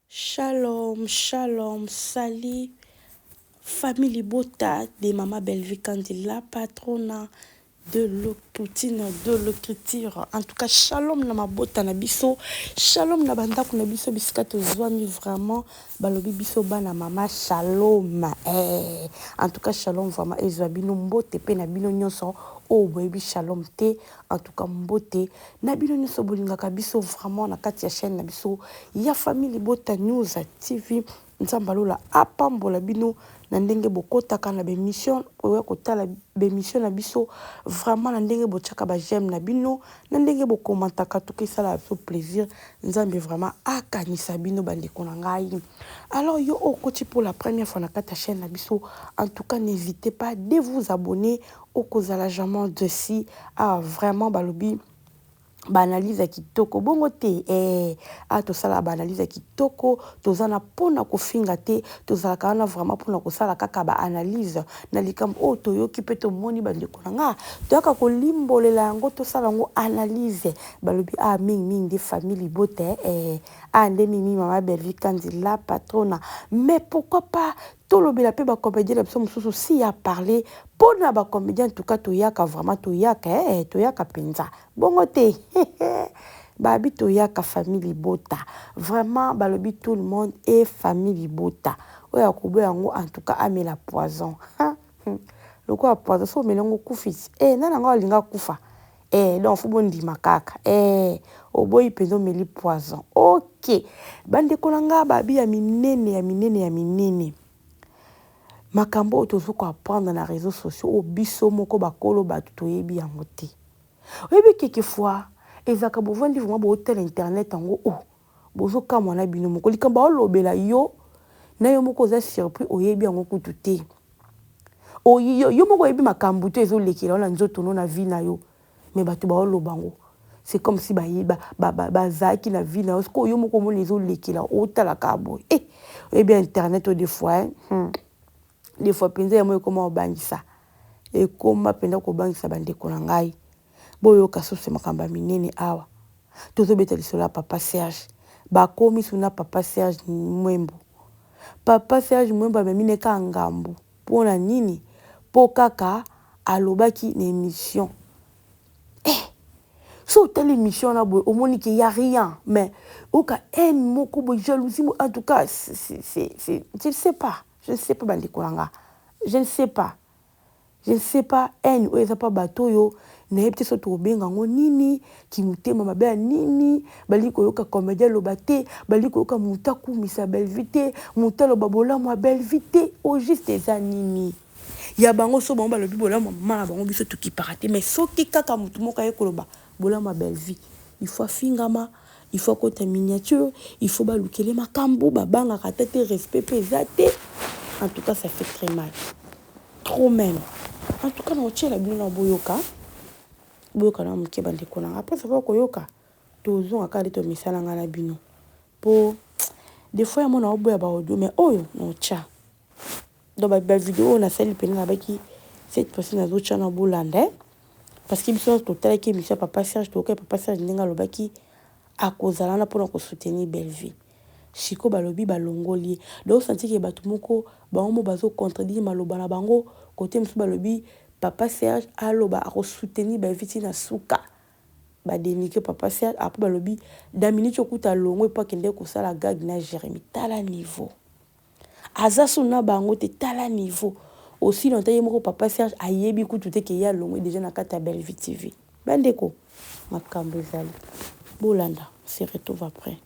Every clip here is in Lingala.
Shalom shalom salut famille libota de maman Bellevue Kandi la patrona de le poutine de l'écriture en tout cas shalom na mabota na biso shalom na bandako na biso bisika tozwami vraiment balobi biso bana mama shalom eh. En tout cas shalom vraiment ezwa bino mbote pe na bino nyonso oyo boyebi shalom te. En tout cas mbote na bino nyonso bolingaka biso vraiment na kati ya chaîne na biso ya famille libota news TV. Nzambe alola apambola bino na ndenge bokotaka na bemission oya kotala bemission na biso vraiment na ndenge botiaka ba j'aime na bino na ndenge bokomantaka tuka esala biso plaisir. Nzambe vraiment akanisa bino bandeko na ngai. Alors yo okoti pour la première fois na kati ya chaîne na biso, en tout cas n'hésitez pas de vous abonner, okozala jamais dessus. Ah vraiment balobi ba analyse ya kitoko bongo te eh, ah tosala ba analyse ya kitoko, toza na pona kofinga te, tozalaka wana vraiment pona kosala kaka ba analyse na likambo oyo toyoki pe tomoni bandeko na nga, toyaka kolimbolela yango, tosala yango analyse. Balobi ah mingi mingi nde famille libota eh, ah nde mingi mingi mama Bellevue Kandi la patrona, mais pourquoi pas tolobela pe ba comédien na biso mosusu si ya parler pona ba comédien. En tout cas toyaka vraiment, toyaka eh, toyaka penza bongo te babi toyaka famille libota vraiment. Balobi tout le monde est famille libota, oyo akoboya yango en tout cas amela poison lokola poison so omeli yango okufi eh, nani yango alinga kufa eh, donc fo bondima kaka eh, oboyi mpenza omeli poison. Ok bandeko na nga, babi ya minene ya minene ya minene, makambo oyo tozo koapprendre na réseaux sociaux oyo biso moko bakolo bato toyebi yango te. Oyebi quelquefois ezalaka bovandi vraiment bootala internet yango o bozokamwa na bino moko likambo aolobela yo na yo moko oza surpris, oyebi yango kutu te. Yo, yo moko oyebi makambo te ezolekela yo na nzoto no na vie na yo, mais bato baoloba yango c'est comme si bazalaki na vie na yo. Sikoyo yo moko omoni ezolekela, otalaka boye eh, oyebi internet oyo des fois hein? Des fois mpenza yango ekoma kobangisa, ekoma mpenza kobangisa bandeko na ngai. Boyoka susu makambo ya minene awa tozobeta lisolo ya papa Serge, bakomi suna papa Serge Mwembo. Papa Serge Mwembo amemi ne kaka ngambu mpona nini? Mpo kaka alobaki na émission eh, so otali émission wana boye omoni ke ya rien, mais oka haine moko boye, jalousie. En tout cas c'est, je ne sais pas, je ne sais pas bandeko na nga, je ne sais pas, je ne sais pas haine oyo eza mpa bato oyo nayebi te so tokobenga yango nini, kimotema mabe ya nini. Balingi koyoka comédien aloba te, balingi koyoka moto akumisa Bellevue te, moto aloba bolamu ya Bellevue te. Au juste eza nini ya bango? So bango balobi bolamu ya mama na bango, biso tokipaka te, mais soki kaka motu moko aye koloba bolamu ya Bellevue, il faut afingama, il faut akota miniature, il faut balukele makambo, babangaka ata te, respect mpe eza te. En tout cas ça fait très mal, trop même. En tout cas na kotiela bino na boyoka, boyoka na moke bandeko na nga. Après ça va koyoka, tozonga kaka nde tomisala nga na bino, po des fois yango na oboya ba audio, mais oyo na otya donc bavideo oyo nasali mpena nabaki cette fois-ci nazotya na bolanda, parce que biso totalaki émission ya papa Serge, toyokaki papa Serge ndenge alobaki akozala wana mpona kosoutenir Bellevue. Sikoyo balobi balongoli ye, donc santi ke bato moko bango mo bazocontredire maloba na bango. Kote mosusu balobi papa Serge aloba akosoutenir Bellevue ntina suka, badénigre papa Serge. Après balobi da minute okuta longo epo akende kosala gag na Jérémi. Tala niveau aza so na bango te, tala niveau aussi longtemps ye moko papa Serge ayebi kutu te ke ye alongwe déjà na kati ya Bellevue TV. Bandeko, makambo ezali, bolanda, se retrouve après.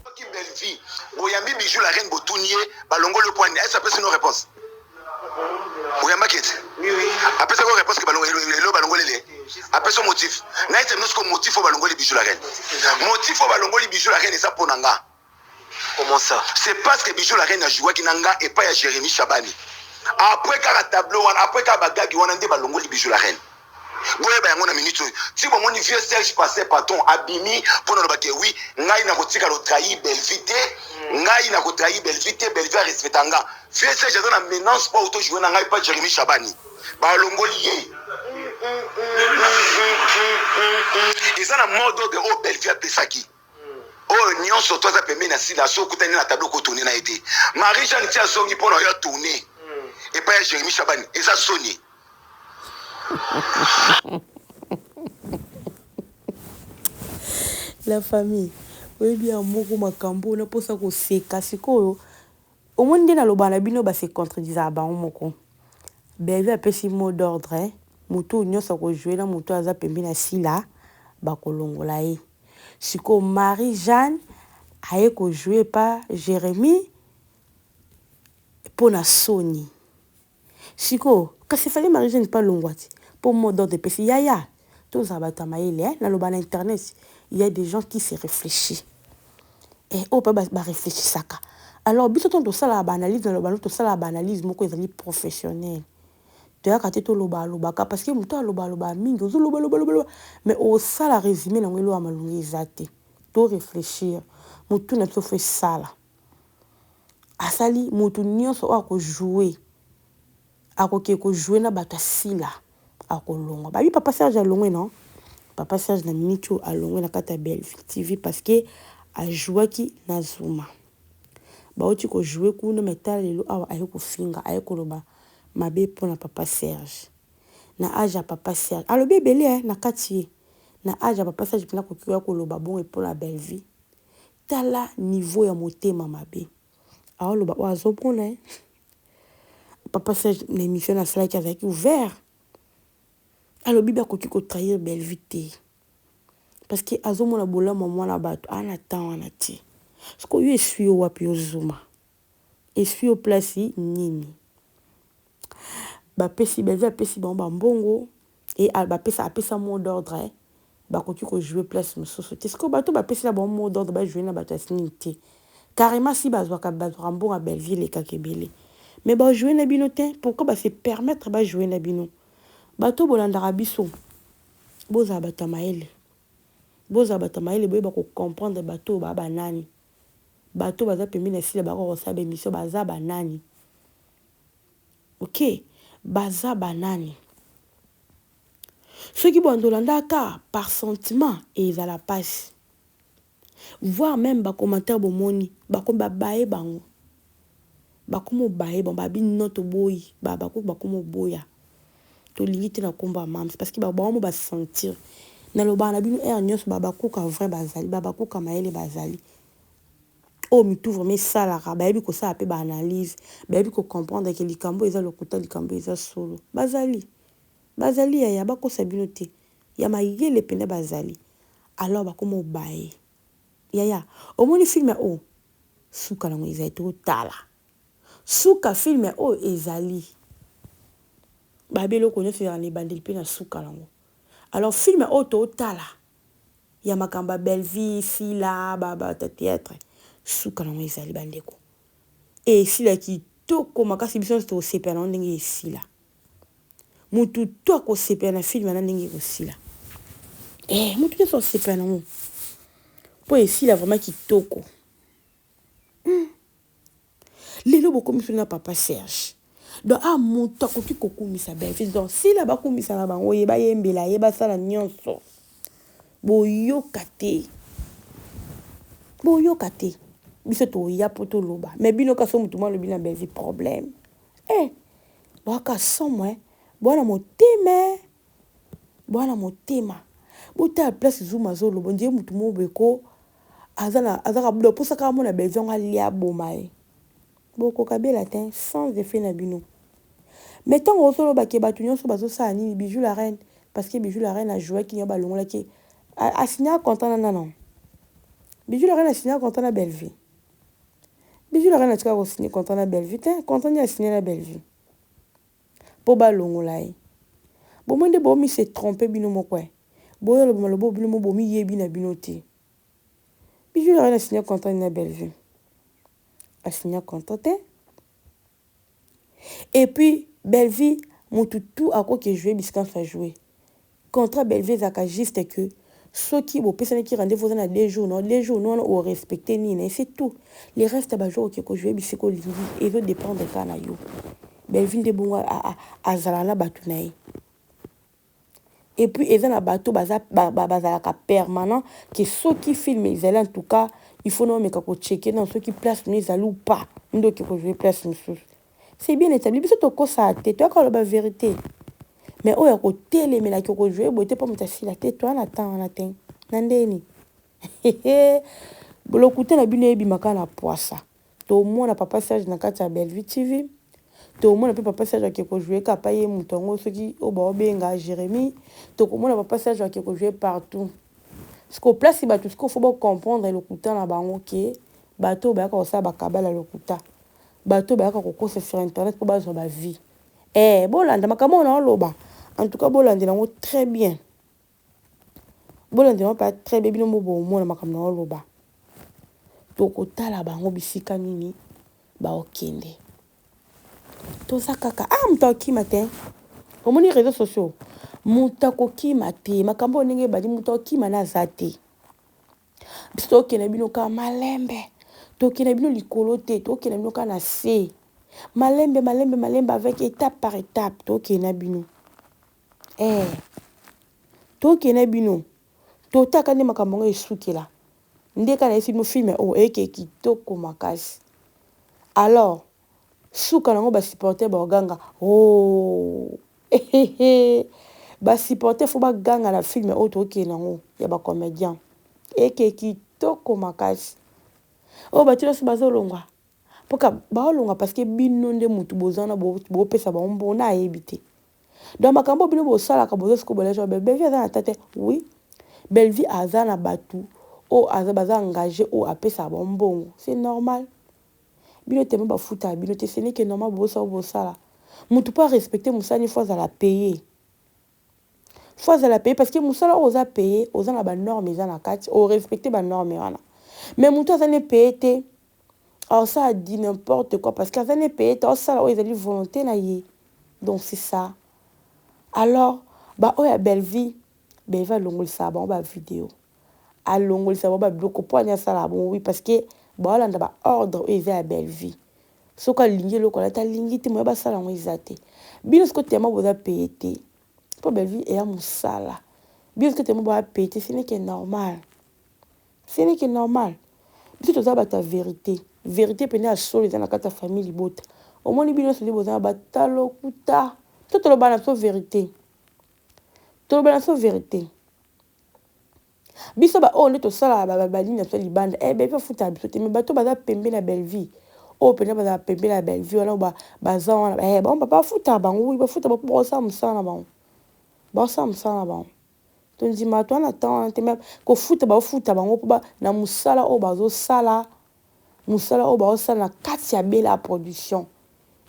Soki Bellevue boyambi Bijou la reine, botuni ye balongoli yo poani, ese apesi no réponse? Oyambaki ete apesaki yo réponse ke elo balongoleli, apesi yo motif na ete bino siko motif oyo balongoli Bijou la reine, motif oyo balongoli Bijou la reine eza mpo na nga. Comment ça? C'est parce que Bijou la reine ajouaki na nga epai ya Jérémi Chabani. Après kaka tableau wana, après kaka bagagi wana nde balongoli Bijou la reine. Boyeba yango na minute oyo ti bomoni vieux Serge passé patron abimi mpo na lobaki oui, ngai nakotikala otrahir Bellevue te, ngai nakotrahir Bellevue te, Bellevue arespecta nga. Vieux Serge aza na menace mpo auto joue na ngai pa Jérémi Chabani, balongoli ye. Eza na mot d'ordre oyo Bellevue apesaki. Oyo nyonso to aza pembeni na Sila, soki okutani na tableau ko tourner na ye te. Marie Jeanne ti azongi mpo na yo tourner epai ya Jérémie Shabani, eza soni. La famille, oyebi ya moko makambo oyo naposa koseka sikoyo. Omoni nde naloba na bino ba se contredisaka bango moko. Bellevue apesi mot d'ordre, moto oyo nyonso akojouer na moto oyo aza pembeni ya Sila, bakolongola ye. Sikoyo Marie Jeanne aye ko jouer epa Jeremie pona soni. Sikoyo kasi fallait Marie Jeanne pe alongwa ti po mot d'ordre epesi yaya tozala batu ya mayele hein naloba na internet il ya des gens qui se reflechit eh oyo pe ba reflechisaka alors biso tango tosalaka ba analyse naloba no tosalaka ba analyse moko ezali professionnel Toyaka te toloba lobaka parce que moto aloba loba mingi ozo loba loba loba mais osala resume nango eloko ya malonga eza te. To reflechir mutu na biso faut esala. Asali mutu nionso oyo ako jouer akoke ko jouer na bato ya Sila akolongwa. Babi papa Serge alongwe non? Papa Serge na minute oyo alongwe na kati ya Bellevue TV parce que ajouaki na Zuma. Bawuti ko jouer kuna mais tala lelo awa aye kofinga aye koloba mabe pona papa Serge na age ya papa Serge alobi ebele eh na kati ye na age ya papa Serge pena akoki koya koloba bongo pona Bellevue tala niveau ya motema mabe aoloba oyo azomona eh papa Serge na emission asalaki azalaki ouvert alobi bakoki ko trahir Bellevue te Parce que azomona bolamu ya mwana bato aza na temps wana te. Sikoyo yo esui yo wapi yo Zuma? Esui yo place nini? Bapesi Bellevue apesi bango ba mbongo et bapesa apesa mot d'ordre bakoki ko jouer place mosusu te. Sikoyo bato bapesi na bango mot d'ordre ba jouer na bato ya nini te. Carrément si bazwaka bazwaka mbongo ya Bellevue elekaka ebele. Mais ba jouer na bino te, pourquoi ba se permettre ba jouer na bino? Bato bolandaka biso Bozala bato ya mayele. Bozala bato ya mayele boyeba ko comprendre bato oyo ba ba nani. Bato oyo baza pembeni ya Sila bakoka kosala ba emission baza ba nani. Ok baza ba nani. Soki bobanda olandaka par sentiment ezala pasi. Voir meme ba commentaires bomoni bakomi ba baye bango bakomi obaye bango babi non toboyi ba habacuc bakomi oboya tolingi te na kombo ya mam's parce que bango mo ba sentir nalobaka na bino heure nionso ba habacuc ya vrai bazali ba habacuc ya mayele bazali oyo mitu vraiment esalaka bayebi kosala pe ba analyse bayebi ko comprendre ke likambo eza lokuta likambo eza solo bazali bazali yaya bakosa bino te ya mayele penza bazali alors bakoma obaye yaya omoni film oyo suka nango ezali totala suka film oyo ezali babi eloko nyonso ezalaka na ebandeli mpe na suka nango alors film oyo totala ya makambo ya Bellevue Sila ba ba theatre suka nango ezali bandeko esila kitoko makasi biso nyonso tokosepela nango ndenge esila Mutu tout akosepela na film wana ndenge ekosila. Eh, mutu nyonso akosepela nango. Po esila vraiment kitoko. Hmm. Lelo bokomi soni na papa Serge. Donc ah mutu akoki kokumisa Bellevue. Donc sila bakumisa na bango ye bayembela ye basala nyonso. Boyoka te. Boyoka te. Biso toya po toloba. Mais bino kaso mutu mwa alobi na Bellevue problème. Eh boaka somo eh boa motema eh boa motema botala place zuma azoloba ondire mutu moko boye ko aza na aza ka posa kaka mona bellevue yango alia aboma ye bokoka bela te sans effet na bino mais ntango ozoloba ke bato nyonso bazosala nini bijou la reine parce que bijou la reine ajouaki yango balongolaki asignaka contrat na nana bijou la reine asignaka contrat na bellevue Bijou la reine atika ko signer contrat na Bellevue te, contrat nini a signer na Bellevue? Po ba longola ye. Bomoni nde bo mi se tromper bino moko eh. Boyo loba maloba oyo bino moko bomi yebi na bino te. Bijou la reine a signer contrat nini na Bellevue? A signer contrat te. Et puis Bellevue mutu tout akoki jouer bisika nso a jouer. Contrat Bellevue ezalaka juste que soki bopesanaki rendez-vous oza na deux jours no deux jours no wana o respecter nini na ye c'est tout. Le reste ya ba jours oke ko jouer bisika olingi ezo dépendre kaka na yo. Bellevue nde bongo azala na batu na ye. Et puis eza na bato baza bazalaka permanent ke soki film ezali, en tout cas il faut na omeka kochecker na soki place no ezali ou pas, nde oke kojouer place mosusu. C'est bien établi. Biso tokosala te, toyaka koloba vérité. Mais oyo ya kotelemelaki kojouer boye te mpo moto asila te, toya na temps wana te. Na ndeni lokuta na bino eyebimaka na poisa. Tomona papa Serge na kati ya Bellevue TV, tomona mpe papa Serge ake kojouer kapa ye moto yango soki oyo baobenga Jérémie. Tokomona papa Serge ake kojouer partout. Siko place bato siko faut bocomprendre lokuta na bango ke bato oyo bayaka kosala bakabala lokuta, bato oyo bayaka kokosa sur internet mpo bazwa bavie. Bolanda makambo oyo naoloba. En tout cas bolandela yango très bien, bolandela yango mpa très bien. Bino mo bomona makambo naoloba. Tokotala bango bisika nini baokende. Toza kaka ah, moto akokima te. Omoni réseaux sociaux, moto akokima te. Makambo oyo ndenge ebandi, moto akokima na aza te. Biso tokende bino kaka malembe, tokende bino likolo te, tokende bino kaka na se, malembe malembe malembe, avec étape par étape. Tokende na bino, tokende na bino, totaka nde makambo yango esukela. Nde kaka nayesi bino, film oyo eyeke kitoko makasi. Alors suka nango, basupporter baoganga o oh. Basupporter faut baganga na film oyo tokende yango ya bacomédien. Eke kitoko makasi. Oyo bato nyonso bazolongwa mpoka baolongwa parce que bino nde motu boza wana, bopesa bango mbongo na ayebi te. Donc makambo bino bosalaka, boza sikoyo bolesa. Bellevue aza na ta te. Oui, Bellevue aza na bato oyo aza baza engagé, oyo apesaka bango mbongo, c'est normal. Bino temo bafutaka bino te, ce n'est que normal. Bosala bosala motu mpo arespecte mosala, faut azala paye, faut azala paye, parce que mosala oyo oza paye, oza na banorme eza na kati, orespecte banorme wana. Mais motu aza ne paye te, aosala di n'importe quoi, parce que aza ne paye te, aosala oyo ezali volonté na ye. Donc c'est ça. Alors baoyo ya Bellevue, Bellevue alongolisaka bango bavideo, alongolisa bango babiloko mpo ani asala bongo. Oui, parce que baolanda baordre oyo eza ya Bellevue. Soki alingi eloko alati, alingi te, moya basala yango eza te. Bino siko tema boza paye te, mpo Bellevue eya mosala. Bino siko tema boya paye te, ce n'est que normal, ce n'est que normal. Biso toza bato ya vérité, vérité pene ya solo eza na kati ya famille libota. Omoni bino nyonso nde boza na batalokuta. Biso toloba na biso vérité, toloba na biso vérité. Biso baoyo nde tosalaka banini na biso libanda, Bellevue afutaka biso te. Mais bato baza pembe na Bellevue, oyo mpenza bazala pembe na Bellevue wana, baza wana, bango bafutaka bango. Oui, bafuta bango mpo bakosala mosala na bango, bakosala mosala na bango. Tondima to wana temps wana te. Mais kofuta, baofuta bango mpo na mosala oyo bazosala, mosala oyo baosala na kati ya Bela Production,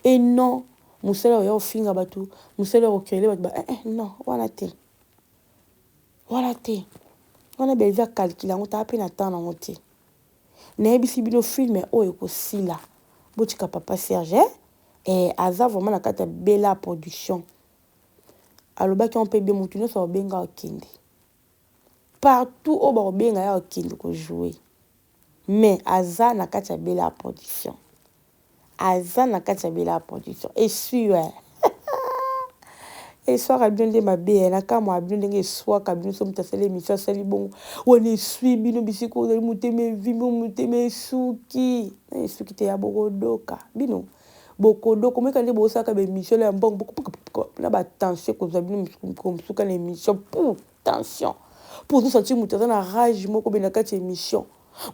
et non mosala oyo ya kofinga bato, mosala ya kocréer bato ba non, wana te, wana te. Wana Bellevue acalculer yango, taa mpe na temps nango te. Nayebisi bino, film oyo ekosila. Botika papa Serge, aza vraiment na kati ya Bela Production. Alobaki yango mpe bien. Motu nyonso akobenga, akende partout oyo bakobenga ye, akende kojouer. Mais aza na kati ya Bela Production, aza na kati ya Bela Production. Esui eswaka bino nde mabe na kamwa bino ndenge eswaka bino. So moto asali émission, asali bongo wana, eswi bino bisika ozali, motema evimbi, motema esuki, esuki te ya bokodoka. Bino bokodoka. Omoyeka nde bosalaka baémission ya mbongo na batension ekozwa bino mosuka na émission pour tension, mpo ozosentir moto aza na rage moko be na kati ya émission.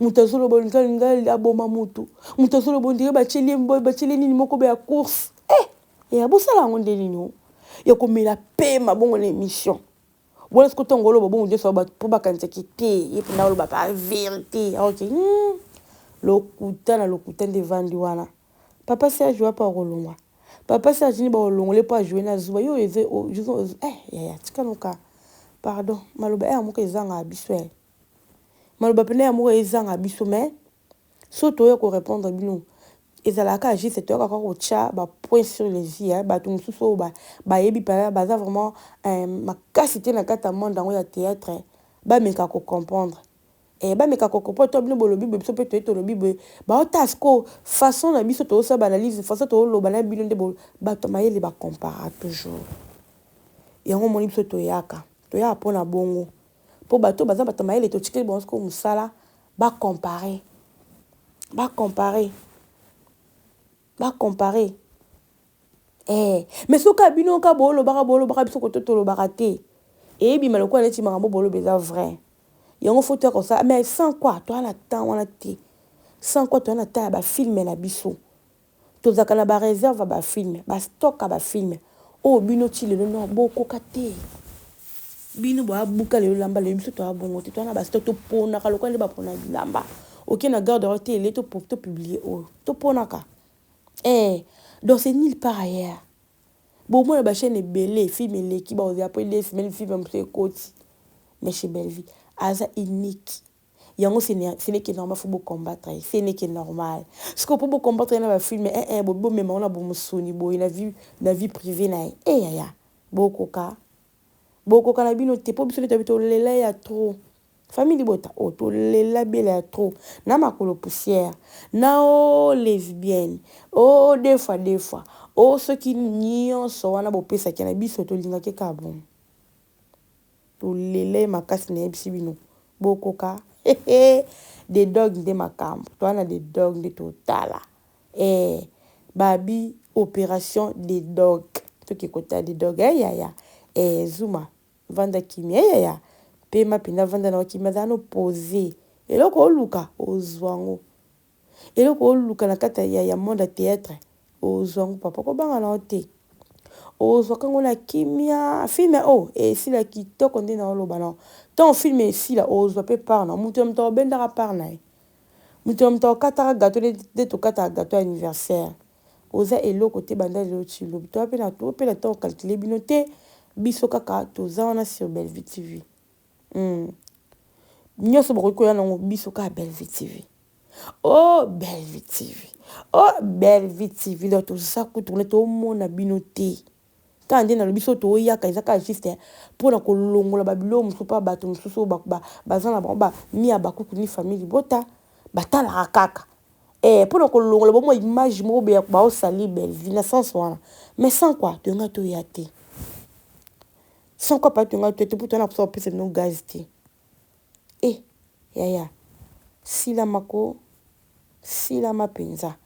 Moto azoloba olinga alinga aboma motu, moto azoloba on dirait batieli nini moko be ya course. Ya bosala yango nde nini o ya komela pema bongo na émission wana. Soki ntongo oloba bongo nyonso mpo bakanisaki te, ye mpenza oloba pa vérité. Ok, lokuta na lokuta nde evandi wana. Papa Serge wapa akolongwa, papa Serge nini bakolongola mpo ajoue na zuwa yo. Yaya, tika noka, pardon. Maloba ya moko ezangaka biso, maloba pene ya moko ezanga biso. Mais so toya korépondre bino, ezalaka juste toyaka kaka kotya bapoint sur les i. Bato mosusu oyo bayebi baza vraiment makasi te na kati ya monde yango ya théâtre, bameka kocomprendre, bameka kocomprendre. To bino bolobi boye, biso mpe toye tolobi boye. Baota siko façon na biso tozosala baanalyse, façon tozoloba na bino nde bato mayele bacompara toujours yango. Omoni biso toyaka. Toyaka mpo na bongo. Mpo bato baza bato mayele, totikeli bango sikoyo mosala bacompare, bacompare, bacompare. Eh, mais soki kaka bino kaka bolobaka bolobaka, biso koto tolobaka te, eyebima lokola neti makambo boloba eza vrai. Yango faut toya kosala, mais sans quoi toya na temps wana te. Sans quoi toya na temps ya bafilme na biso. Tozalaka na bareserve ya bafilme, bastock ya bafilme oyo bino ti lelo no bokoka te. Bino boabuka lelo lamba lelo, biso toya bongo te. Toya na bastock, toponaka lokola nde bapona bilamba. Oke na garde robe te, ele topublie oyo toponaka. Eh, donc c'est nulle part ailleurs. Bomona bachaîne ebele, film eleki, bakozela po 2 semaines, film mosusu ekoti. Mais chez Bellevue aza unique. Yango ce n'est que normal, faut bocombattre ye. Ce n'est que normal sikoyo mpo bocombattre ye na bafilme. Eh, eh, bomema ngo na bomosuni boye na vie privée na ye. E yaya, bokoka, bokoka na bino te, mpo biso nde toyebi tolela ya trop. Famille libota oyo, tolela bela ya trop na makolo poussière na o lesbienne o deux fois deux fois o soki nyonso wana bopesaki na biso, tolingaki kaka bongo. Tolela ye makasi. Nayebisi bino, bokoka de dog nde makambo towana de dog nde totala. Eh, babi opération de dog, toke kotala de dog. Eyaya eh, zuma vanda kimia. Eyaya pema mpenza, vanda na kimia, aza no pose. Eloko oluka, ozwa yango. Eloko oluka na kati ya monde ya théâtre, ozwa yango. Papa, kobanga na yo te, ozwaka yango na kimia. Film oyo esila kitoko nde na oloba na ntango film esila, ozwa mpe part na moto ya moto akobendaka part na ye, moto ya moto akokataka gâteau nde tokataka gâteau ya anniversaire. Oza eloko te banda lelo ti lobi. Toya mpe na to mpe na ntango calcule bino te. Biso kaka toza wana sur Bellevue TV. Nyonso bokoki koya nango, biso kaka Bellevue TV. Oh Bellevue TV, oh Bellevue TV. Donc toza kutu kuna, tomona bino te. Kaka nde nalobi so toyaka, eza kaka juste mpona kolongola babiloko mosusu mpa bato mosusu oyo baza na bango bami ya bakuku ni famille libota batalaka kaka mpona kolongola bomwa image moko boye baosali Bellevue na sens wana. Mais sans quoi toyonga toya te, sans quoi pa toyonga toya te, mpo toya na posa kopesa bino gaz te. E yaya, silama ko silama mpenza,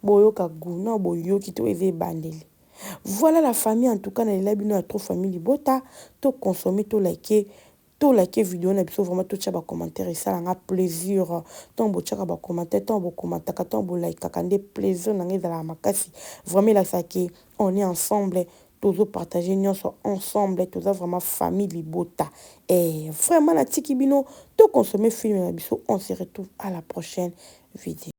boyoka gu na boyoki to eza ebandeli. Voilà la famille. En tout cas, nalela bino ya trop. Famille libota, toconsommer, tolike, tolike video na biso vraiment, totia bacommentaire, esalanga plaisir ntango botiaka bacommentaire, ntango bokommentaka, ntango bolikaka nde plaisir na ngai ezalaka makasi vraiment. Elakisaka ke on est ensemble, tozopartage nyonso ensemble, toza vraiment famille libota. Et vraiment, natiki bino, toconsommer film na biso. On se retrouve à la prochaine vidéo.